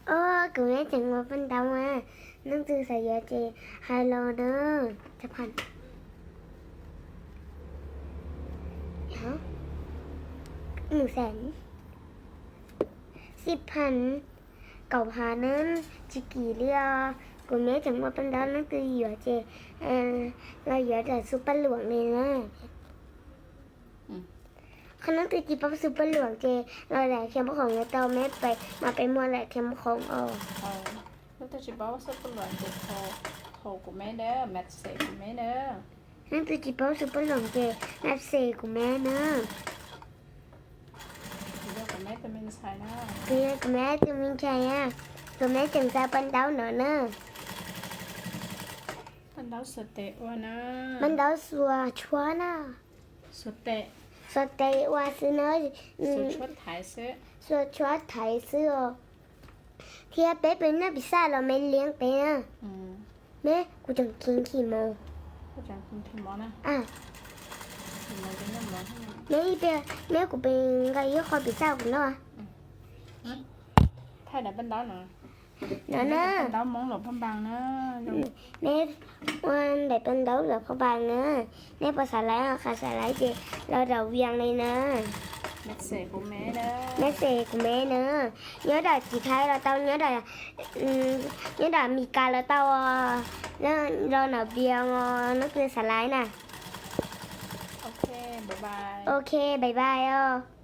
Os, kuv meb tseem muaj paj ntaub mas, leej twg xav yuav ces hais los na. Xib phan kaum phav na, tsis kim li os. Kuv meb tseem muaj paj ntaub, leej twg yuav ces los yuav daim xu paj luam li na. Qhov leej twg tsis paub xu paj luam ces los daim khia mab khoom yuav tau, meb pem mas pem muaj daim khia mab khoom os. Leej twg tsis paub xu paj luam ces thov kuv meb na, mab xes kuv meb na. Leej twg tsis paub xu paj luam ces mab xes kuv meb na. Kuv yog kuv meb tus me ntxhais na. Kuv yog kuv meb tus me ntxhais na. Kuv meb tseem xav paj ntaub no na. Paj ntaub xuas tes ua na. Paj ntaub xuas tshuab na. Xuas tes. Xuas tes ua xwb na. Xuas tshuab thaiv xwb. Xuas tshuab thaiv xwb os. Thiab peb pem noj pis xaj los meb liab peb na. Meb, kuv tseem kheev kis mov. Meb, meb, kuv pem nqa ib qho pis xaj kuv noj. Thaij daim paj ntaub no. No na. Meb ua daim paj ntaub los phaj npas na. Neb puas xav laiv, qhov xav laiv ces los daim vias li na. Mab xes kuv meb na. Nyob daim Thaib los tau, nyob daim Amelikas los tau, los daim vias os, neb puas xav laiv na. Ok, bye bye os.